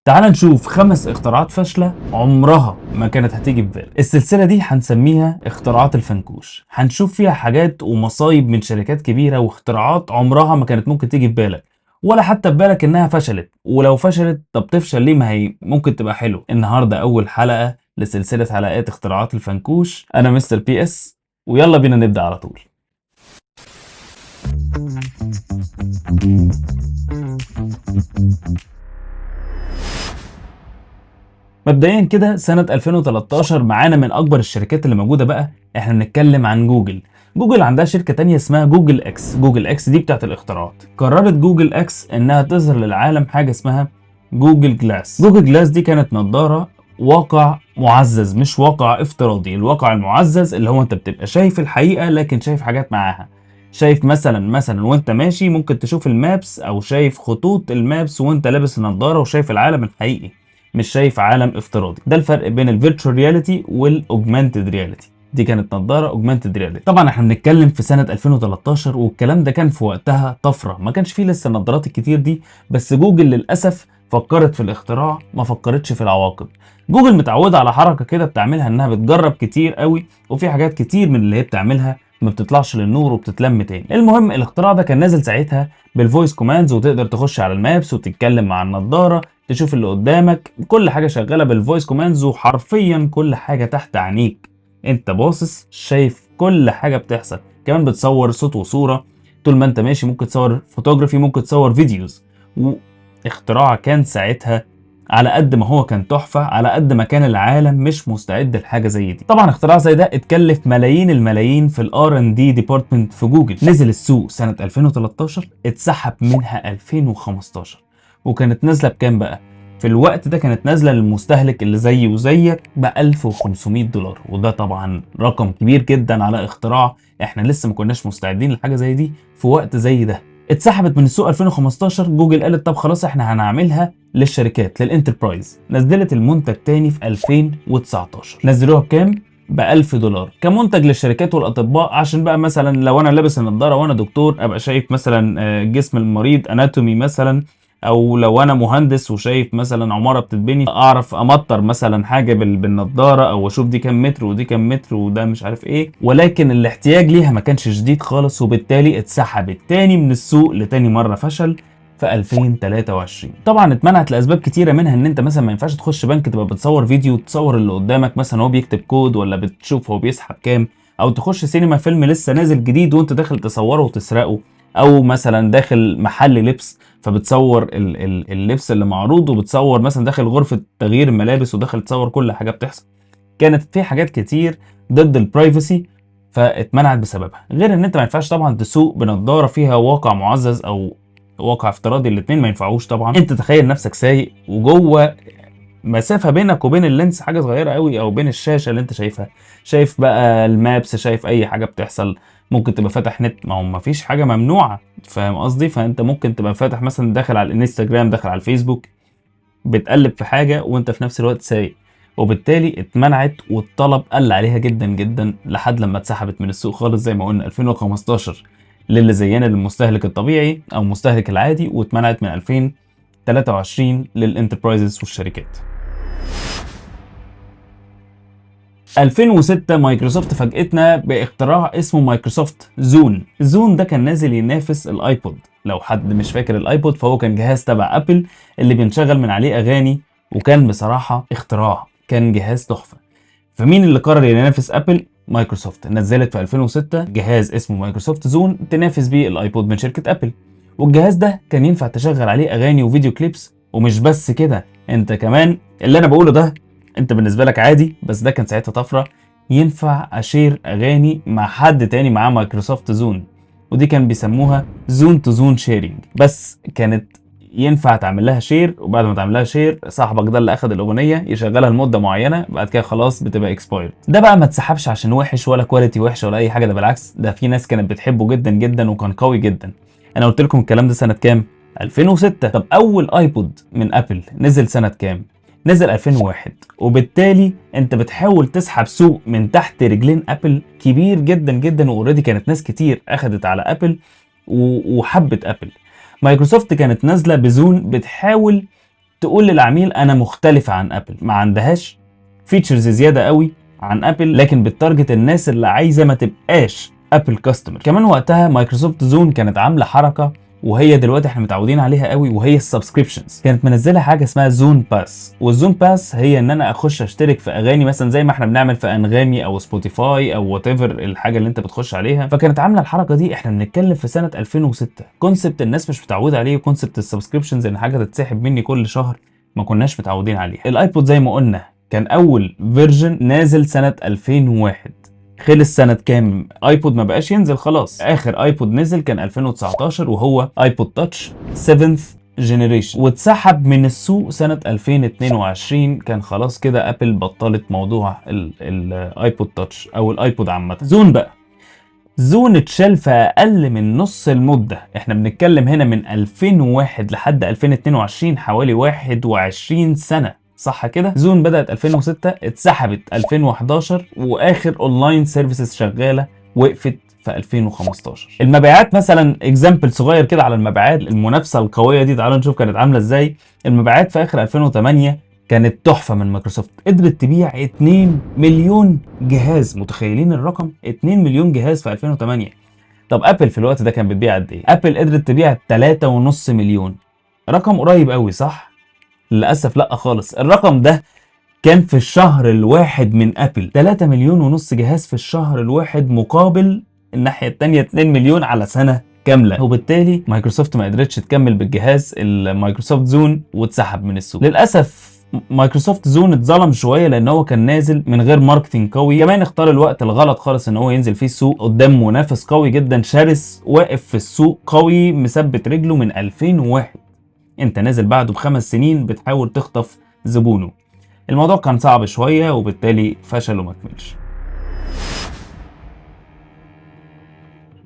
تعال نشوف 5 اختراعات فاشلة عمرها ما كانت هتيجي في بالك. السلسلة دي هنسميها اختراعات الفنكوش، هنشوف فيها حاجات ومصايب من شركات كبيرة واختراعات عمرها ما كانت ممكن تيجي في بالك، ولا حتى في بالك انها فشلت، ولو فشلت طب تفشل ليه؟ ما هي ممكن تبقى حلو. النهارده اول حلقة لسلسلة حلقات اختراعات الفنكوش. انا مستر بي اس، ويلا بينا نبدأ على طول. مبدئيا كده سنة 2013 معانا من أكبر الشركات اللي موجودة بقى، احنا بنتكلم عن جوجل. جوجل عندها شركة تانية اسمها جوجل اكس. جوجل اكس دي بتاعت الاختراعات. قررت جوجل اكس انها تظهر للعالم حاجة اسمها جوجل جلاس. جوجل جلاس دي كانت نظارة واقع معزز، مش واقع افتراضي. الواقع المعزز اللي هو انت بتبقى شايف الحقيقة لكن شايف حاجات معاها، شايف مثلا وانت ماشي ممكن تشوف ال maps او شايف خطوط ال maps وانت لابس النظارة وشايف العالم الحقيقي، مش شايف عالم افتراضي. ده الفرق بين ال virtual reality وال augmented reality. دي كانت نظاره augmented reality. طبعا احنا بنتكلم في سنة 2013، والكلام ده كان في وقتها طفرة، ما كانش فيه لسه النظارات الكتير دي. بس جوجل للاسف فكرت في الاختراع، ما فكرتش في العواقب. جوجل متعوده على حركة كده بتعملها، انها بتجرب كتير قوي، وفي حاجات كتير من اللي هي بتعملها ما بتطلعش للنور وبتتلم تاني. المهم الاختراع ده كان نازل ساعتها بال voice commands، وتقدر تخش على ال maps وتتكلم مع النظارة، تشوف اللي قدامك، كل حاجة شغالة بال voice commands، وحرفيا كل حاجة تحت عينيك، انت باصص شايف كل حاجة بتحصل. كمان بتصور صوت وصوره طول ما انت ماشي، ممكن تصور فوتوغرافي، ممكن تصور videos. واختراع كان ساعتها على قد ما هو كان تحفة، على قد ما كان العالم مش مستعد لحاجة زي دي. طبعا اختراع زي ده اتكلف ملايين الملايين في ال R&D department في جوجل. نزل السوق سنة 2013، اتسحب منها 2015، وكانت نازله بكام بقى؟ في الوقت ده كانت نازله للمستهلك اللي زيي وزيك ب $1500، وده طبعا رقم كبير جدا على اختراع احنا لسه ما كناش مستعدين لحاجة زي دي في وقت زي ده. اتسحبت من السوق 2015. جوجل قالت طب خلاص احنا هنعملها للشركات، لل enterprise. نزلت المنتج تاني في 2019. نزلوها بكام؟ ب $1000 كمنتج للشركات والاطباء، عشان بقى مثلا لو انا لابس النضارة وانا دكتور ابقى شايف مثلا جسم المريض، anatomy مثلا، او لو انا مهندس وشايف مثلا عمارة بتتبني اعرف امتر مثلا حاجة بالنضاره، او اشوف دي كام متر ودي كام متر وده مش عارف ايه. ولكن الاحتياج ليها ما كانش شديد خالص، وبالتالي اتسحبت تاني من السوق لتاني مرة فشل في 2023. طبعا اتمنعت لاسباب كتيرة، منها ان انت مثلا ما ينفعش تخش بنك تبقى بتصور فيديو وتصور اللي قدامك مثلا هو بيكتب كود، ولا بتشوف هو بيسحب كام، او تخش سينما فيلم لسه نازل جديد وانت داخل تصوره وتسرقه، او مثلا داخل محل لبس فبتصور اللبس اللي معروض، وبتصور مثلا داخل غرفة تغيير الملابس وداخل تصور كل حاجة بتحصل. كانت في حاجات كتير ضد ال privacy فاتمنعت بسببها، غير ان انت ما ينفعش طبعا تسوق بنضارة فيها واقع معزز او واقع افتراضي، الاتنين ما ينفعوش طبعا. انت تخيل نفسك سايق وجوه مسافة بينك وبين ال lens حاجة صغيرة قوي، او بين الشاشة اللي انت شايفها، شايف بقى ال maps، شايف اي حاجة بتحصل، ممكن تبقى فاتح نت، ما هو ما فيش حاجة ممنوعة، فاهم قصدي؟ فانت ممكن تبقى فاتح مثلا داخل على الانستجرام، داخل على الفيسبوك، بتقلب في حاجة وانت في نفس الوقت سايق، وبالتالي اتمنعت والطلب قل عليها جدا جدا لحد لما اتسحبت من السوق خالص زي ما قلنا 2015 للي زينا للمستهلك الطبيعي او المستهلك العادي، واتمنعت من 2023 لل enterprises والشركات. 2006 مايكروسوفت فاجئتنا باختراع اسمه مايكروسوفت زون. زون ده كان نازل ينافس الايبود. لو حد مش فاكر الايبود فهو كان جهاز تبع ابل اللي بينشغل من عليه اغاني، وكان بصراحة اختراع، كان جهاز تحفة. فمين اللي قرر ينافس ابل؟ مايكروسوفت. نزلت في 2006 جهاز اسمه مايكروسوفت زون تنافس بيه الايبود من شركة ابل، والجهاز ده كان ينفع تشغل عليه اغاني و video clips. ومش بس كده، انت كمان اللي انا بقوله ده انت بالنسبة لك عادي، بس ده كان ساعتها طفرة، ينفع ا share اغاني مع حد تاني معاه مايكروسوفت زون، ودي كان بيسموها zone to zone sharing. بس كانت ينفع تعمل لها share، وبعد ما تعمل لها share صاحبك ده اللي اخد الاغنية يشغلها لمدة معينة، بعد كده خلاص بتبقى expired. ده بقى ما اتسحبش عشان وحش ولا quality وحشة ولا اي حاجة، ده بالعكس ده في ناس كانت بتحبه جدا جدا وكان قوي جدا. انا قلت لكم الكلام ده سنة كام؟ 2006. طب اول ايبود من ابل نزل سنة كام؟ نزل 2001. وبالتالي انت بتحاول تسحب سوق من تحت رجلين ابل كبير جدا جدا، و already كانت ناس كتير اخدت على ابل وحبت ابل. مايكروسوفت كانت نازله بزون بتحاول تقول للعميل انا مختلفة عن ابل، ما عندهاش features زيادة قوي عن ابل، لكن بت target الناس اللي عايزه ما تبقاش ابل customer. كمان وقتها مايكروسوفت زون كانت عامله حركة وهي دلوقتي احنا متعودين عليها قوي، وهي ال subscriptions. كانت منزله حاجة اسمها Zune Pass، وال Zune Pass هي ان انا اخش اشترك في اغاني مثلا زي ما احنا بنعمل في انغامي او سبوتيفاي او whatever الحاجة اللي انت بتخش عليها. فكانت عامله الحركة دي، احنا بنتكلم في سنة 2006، concept الناس مش متعوده عليه، concept ال subscriptions ان حاجة تتسحب مني كل شهر ما كناش متعودين عليها. الايبود زي ما قلنا كان اول version نازل سنة 2001، خلص سنة كام؟ ايبود ما بقاش ينزل خلاص. اخر ايبود نزل كان 2019 وهو ايبود تاتش 7th generation، واتسحب من السوق سنة 2022. كان خلاص كده ابل بطلت موضوع الايبود تاتش او الايبود عامة. زون بقى، زون اتشال في اقل من نص المدة. احنا بنتكلم هنا من 2001 لحد 2022، حوالي 21 سنة صح كده. زون بدأت 2006، اتسحبت 2011، واخر online services شغالة وقفت في 2015. المبيعات مثلا، example صغير كده على المبيعات، المنافسة القوية دي تعالوا نشوف كانت عامله ازاي. المبيعات في اخر 2008 كانت تحفة من مايكروسوفت، قدرت تبيع 2 مليون جهاز. متخيلين الرقم؟ 2 مليون جهاز في 2008. طب ابل في الوقت ده كان بتبيع قد ايه؟ ابل قدرت تبيع 3.5 مليون. رقم قريب قوي صح؟ للاسف لا خالص. الرقم ده كان في الشهر الواحد من ابل، 3 مليون ونص جهاز في الشهر الواحد، مقابل الناحية الثانية 2 مليون على سنة كاملة. وبالتالي مايكروسوفت ما قدرتش تكمل بالجهاز المايكروسوفت زون واتسحب من السوق. للاسف مايكروسوفت زون اتظلم شوية لان هو كان نازل من غير marketing قوي، كمان اختار الوقت الغلط خالص ان هو ينزل فيه السوق قدام منافس قوي جدا شرس واقف في السوق قوي مثبت رجله من 2001. انت نازل بعده ب5 سنين بتحاول تخطف زبونه. الموضوع كان صعب شوية وبالتالي فشل وما كملش.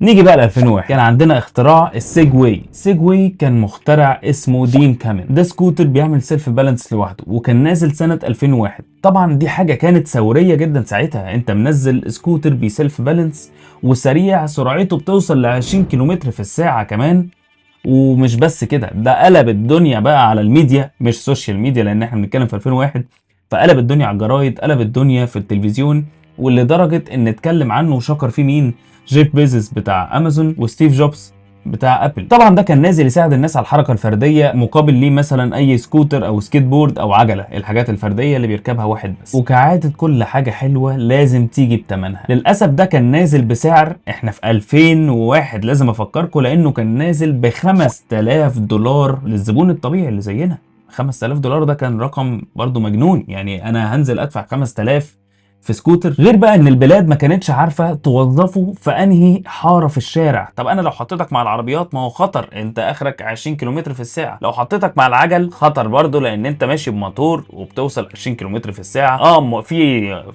نيجي بقى ل 2001، كان عندنا اختراع السيجواي. سيجواي كان مخترع اسمه دين كامين. ده سكوتر بيعمل self balance لوحده، وكان نازل سنة 2001. طبعا دي حاجة كانت ثورية جدا ساعتها، انت منزل سكوتر بي self balance وسريع، سرعته بتوصل ل 20 كيلومتر في الساعة كمان. ومش بس كده، ده قلب الدنيا بقى على الميديا، مش social media لان احنا بنتكلم في 2001، فقلب الدنيا على الجرايد، قلب الدنيا في التلفزيون، ولدرجة ان اتكلم عنه وشكر فيه مين؟ جيف بيزوس بتاع امازون وستيف جوبز بتاع ابل. طبعا ده كان نازل يساعد الناس على الحركة الفردية مقابل ليه مثلا اي سكوتر او سكيت بورد او عجله، الحاجات الفردية اللي بيركبها واحد بس. وكعادة كل حاجة حلوة لازم تيجي بثمنها. للاسف ده كان نازل بسعر، احنا في 2001 لازم افكركم، لانه كان نازل ب $5000 للزبون الطبيعي اللي زينا. $5000 ده كان رقم برضو مجنون، يعني انا هنزل ادفع 5000 في سكوتر؟ غير بقى ان البلاد ما كانتش عارفه توظفه في انهي حارة في الشارع. طب انا لو حطيتك مع العربيات ما هو خطر، انت اخرك 20 كيلومتر في الساعة. لو حطيتك مع العجل خطر برضو لان انت ماشي بموتور وبتوصل 20 كيلومتر في الساعة.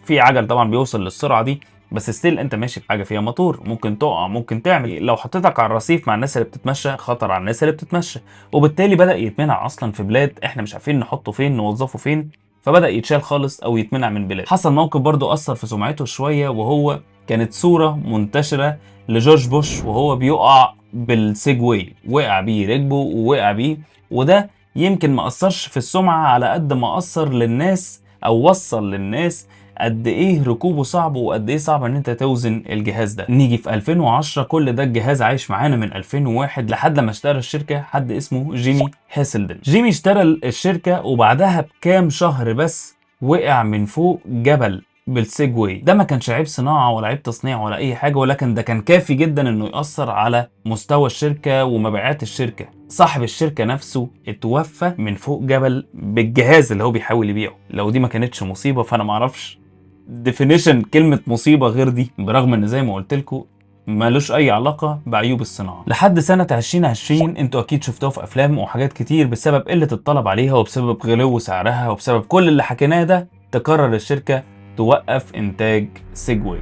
في عجل طبعا بيوصل للسرعه دي، بس still انت ماشي بحاجة فيها موتور، ممكن تقع، ممكن تعمل. لو حطيتك على الرصيف مع الناس اللي بتتمشى خطر على الناس اللي بتتمشى. وبالتالي بدا يتمنع اصلا في بلاد احنا مش عارفين نحطه فين، نوظفه فين، فبدأ يتشال خالص او يتمنع من بلاد. حصل موقف برضو اثر في سمعته شوية، وهو كانت صورة منتشرة لجورج بوش وهو بيقع بالسيجواي، وقع بيه ركبه ووقع بيه، وده يمكن ما اثرش في السمعة على قد ما اثر للناس او وصل للناس قد ايه ركوبه صعب وقد ايه صعب ان انت توزن الجهاز ده. نيجي في 2010، كل ده الجهاز عايش معانا من 2001 لحد لما اشترى الشركة حد اسمه جيمي هيسلدن. جيمي اشترى الشركة وبعدها بكام شهر بس وقع من فوق جبل بالسيجواي. ده ما كانش عيب صناعة ولا عيب تصنيع ولا اي حاجة، ولكن ده كان كافي جدا انه يأثر على مستوى الشركة ومبيعات الشركة. صاحب الشركة نفسه اتوفى من فوق جبل بالجهاز اللي هو بيحاول يبيعه. لو دي ما كانتش مصيبة فانا معرفش definition كلمة مصيبة غير دي، برغم ان زي ما قلت لكم مالوش اي علاقة بعيوب الصناعة. لحد سنة 2020 انتوا اكيد شفتوها في افلام وحاجات كتير، بسبب قلة الطلب عليها وبسبب غلو سعرها وبسبب كل اللي حكيناه ده، تقرر الشركة توقف انتاج سيجواي.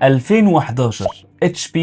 2011 HP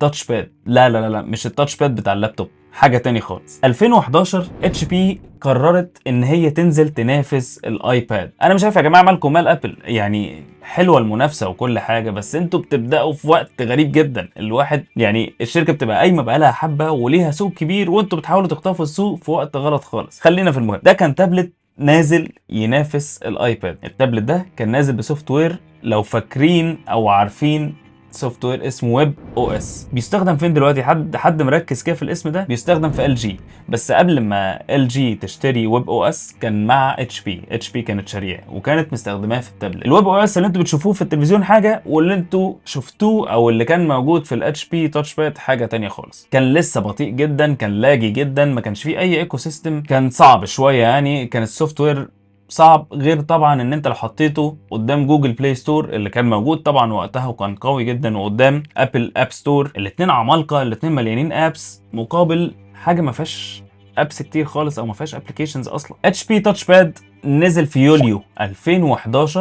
TouchPad. لا لا لا لا، مش ال touchpad بتاع اللابتوب، حاجة تاني خالص. 2011 HP قررت ان هي تنزل تنافس الايباد. انا مش عارف يا جماعة مالكم مال ابل، يعني حلوة المنافسة وكل حاجه، بس انتوا بتبداوا في وقت غريب جدا. الواحد يعني الشركة بتبقى قايمة بقالها حبه وليها سوق كبير، وانتوا بتحاولوا تخطفوا السوق في وقت غلط خالص. خلينا في المهم. ده كان تابلت نازل ينافس ال iPad. التابلت ده كان نازل ب software، لو فاكرين او عارفين software اسمه webOS. بيستخدم فين دلوقتي؟ حد مركز كده في الاسم ده؟ بيستخدم في LG. بس قبل ما LG تشتري webOS كان مع HP. HP كانت شارياه وكانت مستخدماه في التابلت. ال webOS اللي انتوا بتشوفوه في التلفزيون حاجه، واللي انتوا شفتوه او اللي كان موجود في ال HP TouchPad حاجة تانية خالص. كان لسه بطيء جدا، كان laggy جدا، ما كانش فيه اي ecosystem، كان صعب شويه، يعني كان ال software صعب. غير طبعا ان انت لو حطيته قدام Google Play Store اللي كان موجود طبعا وقتها وكان قوي جدا، وقدام Apple App Store، الاثنين عمالقه، الاثنين مليانين apps، مقابل حاجة ما فيهاش apps كتير خالص او ما فيهاش applications اصلا. HP TouchPad نزل في يوليو 2011،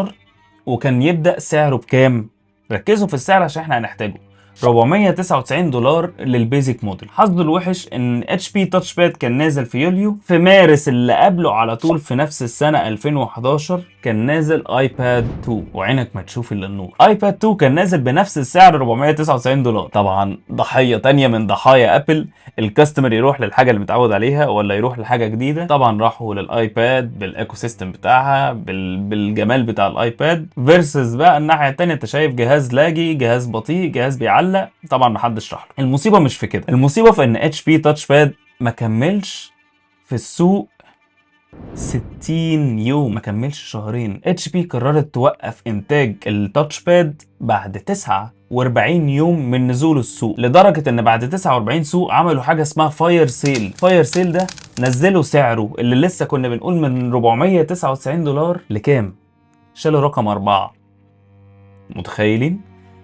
وكان يبدا سعره بكام؟ ركزوا في السعر عشان احنا هنحتاجه. 499 دولار لل basic model. حظه الوحش ان HP TouchPad كان نازل في يوليو، في مارس اللي قبله على طول في نفس السنة 2011 كان نازل iPad 2، وعينك ما تشوف الا النور. iPad 2 كان نازل بنفس السعر 499 دولار. طبعا ضحية تانية من ضحايا Apple. ال customer يروح للحاجة اللي متعود عليها ولا يروح لحاجة جديده؟ طبعا راحوا لل iPad بال ecosystem بتاعها، بالجمال بتاع ال iPad، versus بقى الناحية التانية انت شايف جهاز laggy، جهاز بطيء، جهاز بيعلق. طبعا محدش راح له. المصيبة مش في كده، المصيبة في ان HP TouchPad ما كملش في السوق 60 يوم، ما كملش شهرين. HP قررت توقف انتاج ال TouchPad بعد 49 يوم من نزول السوق، لدرجة ان بعد 49 سوق عملوا حاجة اسمها fire sale. fire sale ده نزلوا سعره اللي لسه كنا بنقول من 499 دولار لكام؟ شالوا رقم 4. متخيلين؟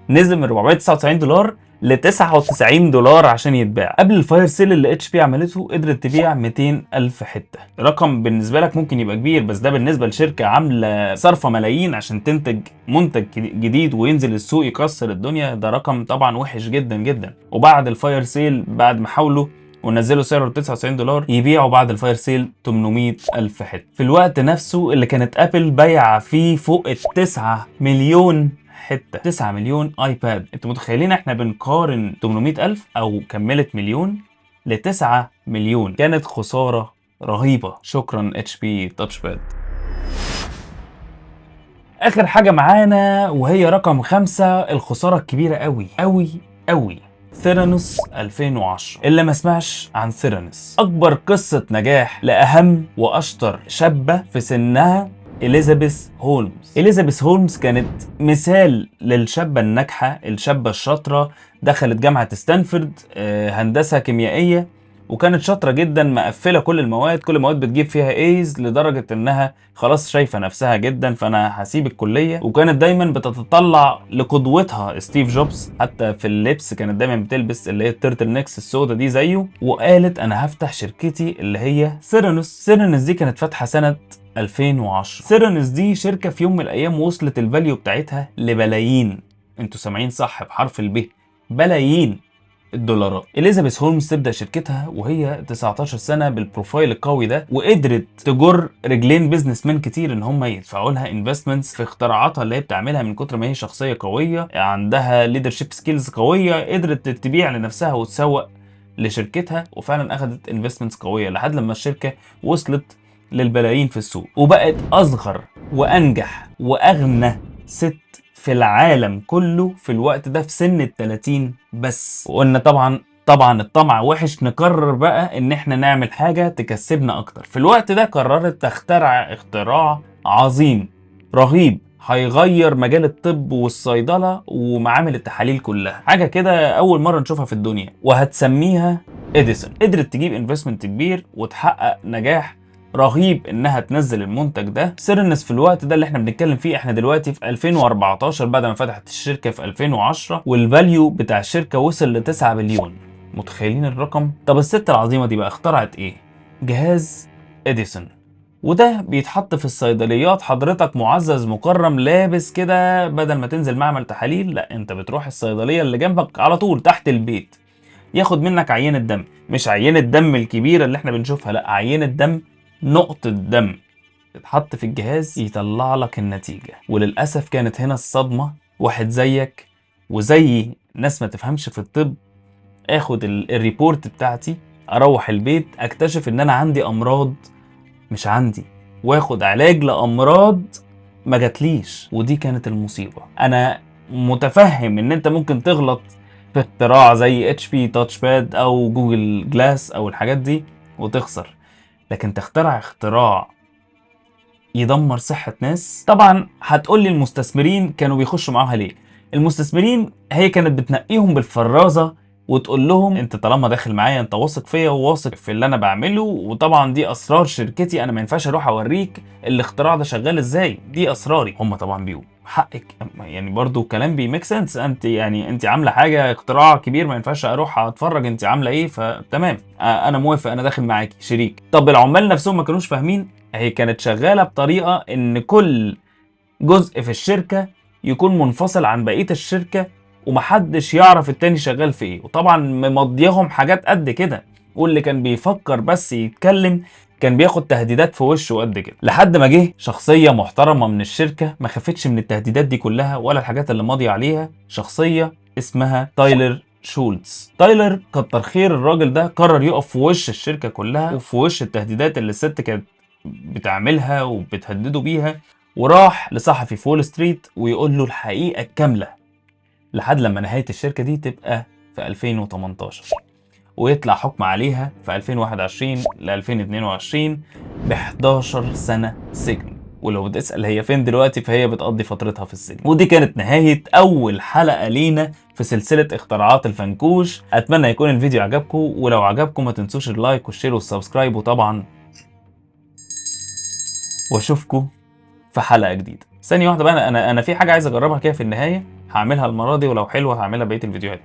نزل من 499 دولار ل 99 دولار عشان يتباع. قبل ال fire sale اللي HP عملته قدرت تبيع 200 الف حته. رقم بالنسبة لك ممكن يبقى كبير، بس ده بالنسبة لشركة عامله صرفه ملايين عشان تنتج منتج جديد وينزل السوق يكسر الدنيا، ده رقم طبعا وحش جدا جدا. وبعد ال fire sale، بعد ما حاولوا ونزلوا سعره ل 99 دولار، يبيعوا بعد ال fire sale 800 ألف حتة، في الوقت نفسه اللي كانت Apple بايعة فيه فوق ال 9 مليون حتة، 9 مليون iPad. انتوا متخيلين احنا بنقارن 800 ألف او كملت مليون ل 9 مليون؟ كانت خسارة رهيبة. شكرا HP TouchPad. اخر حاجة معانا وهي رقم 5، الخسارة الكبيرة قوي قوي قوي، Theranos 2010. اللي ما سمعش عن Theranos، اكبر قصة نجاح لاهم واشطر شابة في سنها، اليزابيث هولمز. اليزابيث هولمز كانت مثال للشابة الناجحة، الشابة الشاطرة. دخلت جامعة ستانفورد، هندسة كيميائية، وكانت شاطرة جدا، مقفلة كل المواد، كل المواد بتجيب فيها A's، لدرجة انها خلاص شايفة نفسها جدا، فانا هسيب الكلية. وكانت دايما بتتطلع لقدوتها ستيف جوبز، حتى في اللبس كانت دايما بتلبس اللي هي ال turtlenecks السوداء دي زيه. وقالت انا هفتح شركتي اللي هي Theranos. Theranos دي كانت فاتحة سنة 2010. Theranos دي شركة في يوم من الايام وصلت ال value بتاعتها لبلايين، انتوا سامعين صح، بحرف الب، بلايين الدولارات. اليزابيث هولمز تبدا شركتها وهي 19 سنة بال profile القوي ده، وقدرت تجر رجلين businessmen كتير ان هم يدفعوا لها investments في اختراعاتها اللي هي بتعملها. من كتر ما هي شخصية قوية عندها leadership skills قويه، قدرت تبيع لنفسها وتسوق لشركتها، وفعلا اخذت investments قوية لحد لما الشركة وصلت للبلايين في السوق، وبقت اصغر وانجح واغنى ست في العالم كله في الوقت ده في سن ال 30 بس. وقلنا طبعا طبعا الطمع وحش، نقرر بقى ان احنا نعمل حاجة تكسبنا اكتر. في الوقت ده قررت تخترع اختراع عظيم رهيب هيغير مجال الطب والصيدلة ومعامل التحاليل كلها، حاجة كده أول مرة نشوفها في الدنيا، وهتسميها إديسون. قدرت تجيب investment كبير وتحقق نجاح رهيب انها تنزل المنتج ده. Theranos في الوقت ده اللي احنا بنتكلم فيه، احنا دلوقتي في 2014 بعد ما فتحت الشركة في 2010، وال value بتاع الشركة وصل ل 9 بليون. متخيلين الرقم؟ طب الست العظيمة دي بقى اخترعت ايه؟ جهاز اديسون، وده بيتحط في الصيدليات. حضرتك معزز مكرم لابس كده، بدل ما تنزل معمل تحاليل، لا، انت بتروح الصيدلية اللي جنبك على طول تحت البيت، ياخد منك عينة دم، مش عينة دم الكبيرة اللي احنا بنشوفها، لا، عينة دم، نقطة دم. تتحط في الجهاز يطلع لك النتيجة. وللأسف كانت هنا الصدمة، واحد زيك وزي ناس ما تفهمش في الطب، اخد ال report بتاعتي اروح البيت اكتشف ان انا عندي امراض مش عندي، واخد علاج لامراض ما جاتليش. ودي كانت المصيبة. انا متفهم ان انت ممكن تغلط في اختراع زي HP TouchPad او Google Glass او الحاجات دي وتخسر، لكن تخترع اختراع يدمر صحة ناس. طبعا هتقول لي المستثمرين كانوا بيخشوا معاها ليه؟ المستثمرين هي كانت بتنقيهم بالفرازة وتقول لهم انت طالما داخل معايا انت واثق فيا وواثق في اللي انا بعمله، وطبعا دي اسرار شركتي، انا ما ينفعش اروح اوريك الاختراع ده شغال ازاي، دي اسراري. هم طبعا بيقولوا حقك، يعني برضو كلام بي make sense، انت يعني انت عامله حاجة اختراع كبير، ما ينفعش اروح اتفرج انت عامله ايه، فتمام انا موافق، انا داخل معاكي شريك. طب العمال نفسهم ما كانوش فاهمين. هي كانت شغالة بطريقة ان كل جزء في الشركة يكون منفصل عن بقية الشركة ومحدش يعرف التاني شغال في ايه، وطبعا ممضيهم حاجات قد كده، واللي كان بيفكر بس يتكلم كان بياخد تهديدات في وشه قد كده، لحد ما جه شخصية محترمة من الشركة ما خافتش من التهديدات دي كلها ولا الحاجات اللي ماضية عليها، شخصية اسمها تايلر شولتز. تايلر كتر خير الراجل ده، قرر يقف في وش الشركة كلها وفي وش التهديدات اللي الست كانت بتعملها وبتهدده بيها، وراح لصحفي في وول ستريت ويقول له الحقيقة الكاملة، لحد لما نهاية الشركة دي تبقى في 2018 ويطلع حكم عليها في 2021 ل 2022 ب 11 سنة سجن. ولو بتسأل هي فين دلوقتي فهي بتقضي فترتها في السجن. ودي كانت نهاية أول حلقة لينا في سلسلة اختراعات الفنكوش. أتمنى يكون الفيديو عجبكم، ولو عجبكم ما تنسوش ال like وال share وال subscribe، وطبعا واشوفكم في حلقة جديدة. ثانية واحدة بقى، أنا في حاجة عايز أجربها كده في النهاية، هعملها المرة دي، ولو حلوة هعملها بقية الفيديوهات.